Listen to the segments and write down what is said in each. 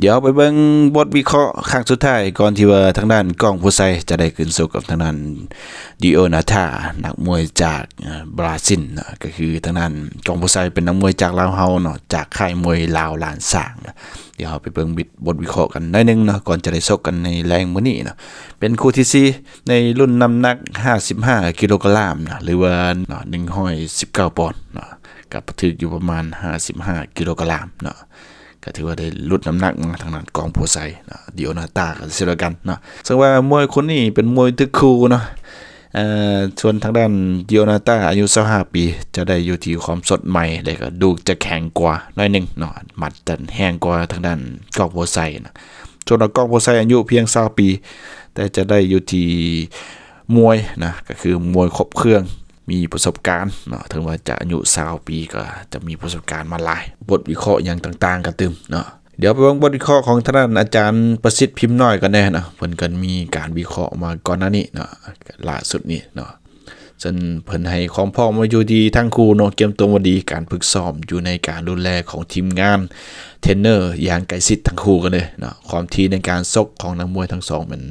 ດຽວໄປເບິ່ງບົດວິເຄາະຄັ້ງສຸດທ້າຍ ກ່ອນທີ່ວ່າທາງດ້ານກ້ອງ ໂພໄຊ ຈະໄດ້ຂຶ້ນຊົກກັບທາງດ້ານ ດີໂອນາທາ ນັກມວຍຈາກ ເອີ່ ບຣາຊິນເນາະ, ກໍຄືທາງດ້ານກ້ອງ ໂພໄຊ ເປັນນັກມວຍຈາກລາວເຮົາເນາະ, ຈາກຄ້າຍມວຍລາວລ້ານຊ້າງເນາະ. ດຽວເຮົາໄປເບິ່ງບົດ ບົດວິເຄາະກັນໜ້ອຍໜຶ່ງເນາະ ກ່ອນຈະໄດ້ຊົກກັນໃນແລງມື້ນີ້ເນາະ. ເປັນຄູ່ທີສີ່ໃນລຸ້ນນ້ຳໜັກຫ້າສິບຫ້າກິໂລກຣາມເນາະ ຫຼືວ່າເນາະ ໜຶ່ງຮ້ອຍສິບເກົ້າປອນເນາະ, ກໍຖືກຢູ່ປະມານຫ້າສິບຫ້າກິໂລກຣາມເນາະ. ກໍຖືວ່າໄດ້ຫຼຸດນ້ຳໜັກມາທາງດ້ານກ້ອງ ໂພໄຊເນາະ, ດີໂອນາຕາກໍເຊັ່ນດຽວກັນເນາະ. ເຊິ່ງວ່າມວຍຄົນນີ້ເປັນມວຍຖືກຄູ່ເນາະ. ເອີ່ ສ່ວນທາງດ້ານ ດີໂອນາຕາ ອາຍຸຊາວຫ້າປີ ຈະໄດ້ຢູ່ທີ່ຄວາມສົດໃໝ່ ແລະກໍດູຈະແຂງກວ່າໜ້ອຍໜຶ່ງເນາະ, ໝັດຈະແຮງກວ່າທາງດ້ານກ້ອງ ໂພໄຊນະ. ສ່ວນກ້ອງ ໂພໄຊ ອາຍຸພຽງຊາວປີ ແຕ່ຈະໄດ້ຢູ່ທີ່ມວຍນະ, ກໍຄືມວຍຄົບເຄື່ອງ ມີປະສົບການເນາະ, ເຖິງວ່າຈະອາຍຸຊາວປີ ກໍຈະມີປະສົບການມາຫຼາຍ, ບົດວິເຄາະຫຍັງຕ່າງໆກໍຕື່ມເນາະ. ດຽວໄປເບິ່ງບົດວິເຄາະຂອງທາງດ້ານອາຈານປະສິດ ພິມນ້ອຍ ກັນແດ່ເນາະ. ເພິ່ນກໍມີການວິເຄາະມາກ່ອນໜ້ານີ້ເນາະ, ຫຼ້າສຸດນີ້ເນາະ. ເຊິ່ງເພິ່ນໃຫ້ຄວາມພ້ອມມາຢູ່ທີ່ທັງຄູ່ເນາະ, ກຽມຕົວມາດີ, ການຝຶກຊ້ອມຢູ່ໃນການດູແລຂອງທີມງານເທຣນເນີຢ່າງໃກ້ຊິດທັງຄູ່ກັນເລີຍເນາະ. ຄວາມຖີ່ໃນການຊົກຂອງນັກມວຍທັງສອງແມ່ນ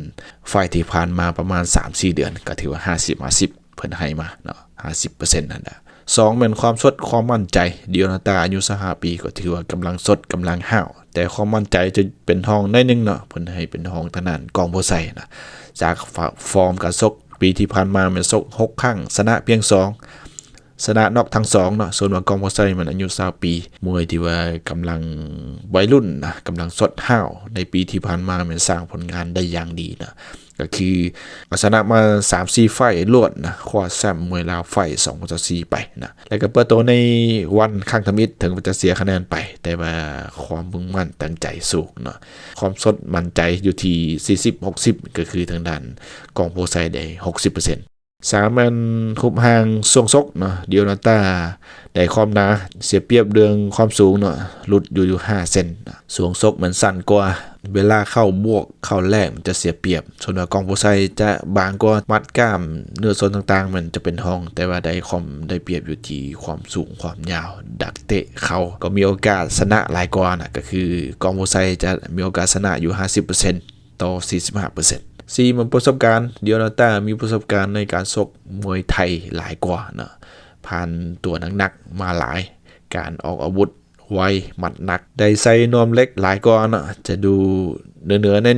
ໄຟລ໌ທີ່ຜ່ານມາປະມານສາມສີ່ເດືອນ ກໍຖືວ່າຫ້າສິບ ຫ້າສິບ ເພິ່ນໃຫ້ມາເນາະ, ຫ້າສິບເປີເຊັນຫັ້ນນະ. ສອງແມ່ນຄວາມສົດ ຄວາມໝັ້ນໃຈ. ດີໂອນາຕາ ອາຍຸຊາວຫ້າປີ ກໍຖືວ່າກຳລັງສົດ ກຳລັງຫ້າວ, ແຕ່ຄວາມໝັ້ນໃຈຈະເປັນຮອງໜ້ອຍໜຶ່ງເນາະ, ເພິ່ນໃຫ້ເປັນຮອງທາງດ້ານກ້ອງ ໂພໄຊນະ. ຈາກຟອມການຊົກປີທີ່ຜ່ານມາແມ່ນຊົກຫົກຄັ້ງ ຊະນະພຽງສອງ, ຊະນະນັອກທັງສອງເນາະ. ສ່ວນວ່າກ້ອງ ໂພໄຊ ມັນອາຍຸຊາວປີ, ມວຍທີ່ວ່າກຳລັງໄວລຸ້ນນະ, ກຳລັງສົດຫ້າວ, ໃນປີທີ່ຜ່ານມາແມ່ນສ້າງຜົນງານໄດ້ຢ່າງດີນະ. ກໍຄືເອົາຊະນະມາສາມສີ່ໄຟລ໌ລວດນະ, ຄວ້າແຊ້ມມວຍລາວໄຟລ໌ສອງພັນຊາວສີ່ໄປນະ, ແລ້ວກໍເປີດໂຕໃນວັນຄັ້ງທຳອິດ ເຖິງວ່າຈະເສຍຄະແນນໄປ, ແຕ່ວ່າຄວາມມຸ່ງໝັ້ນຕັ້ງໃຈສູງເນາະ. ຄວາມສົດໝັ້ນໃຈຢູ່ທີ່ສີ່ສິບ ຫົກສິບ, ກໍຄືທາງດ້ານກ້ອງ ໂພໄຊ ໄດ້ຫົກສິບເປີເຊັນ. ສາມແມ່ນຮູບຮ່າງຊ່ວງຊົກເນາະ, ດີໂອນາຕາໄດ້ຄວາມໜາ, ເສຍປຽບເລື່ອງຄວາມສູງເນາະ, ຫຼຸດຢູ່ ຢູ່ຫ້າເຊັນ. ຊ່ວງຊົກມັນສັ້ນກວ່າ, ເວລາເຂົ້າບວກເຂົ້າແລກມັນຈະເສຍປຽບ. ສ່ວນວ່າກ້ອງ ໂພໄຊ ຈະບາງກວ່າ, ມັດກ້າມເນື້ອສ່ວນຕ່າງໆມັນຈະເປັນຮອງ, ແຕ່ວ່າໄດ້ຄວາມໄດ້ປຽບຢູ່ທີ່ຄວາມສູງຄວາມຍາວ, ດັກເຕະເຂົ່າກໍມີໂອກາດຊະນະຫຼາຍກວ່ານະ, ກໍຄືກ້ອງ ໂພໄຊ ຈະມີໂອກາດຊະນະຢູ່ຫ້າສິບເປີເຊັນ ຕໍ່ສີ່ສິບຫ້າເປີເຊັນ. ສີ່ແມ່ນປະສົບການ, ດີໂອນາຕາມີປະສົບການໃນການຊົກມວຍໄທຫຼາຍກວ່າເນາະ, ຜ່ານຕົວໜັກໆມາຫຼາຍ, ການອອກອາວຸດໄວ, ໝັດໜັກ, ໄດ້ໃສ່ນວມເຫຼັກຫຼາຍກວ່າເນາະ, ຈະດູເໜືອໆໜ້ອຍໜຶ່ງ.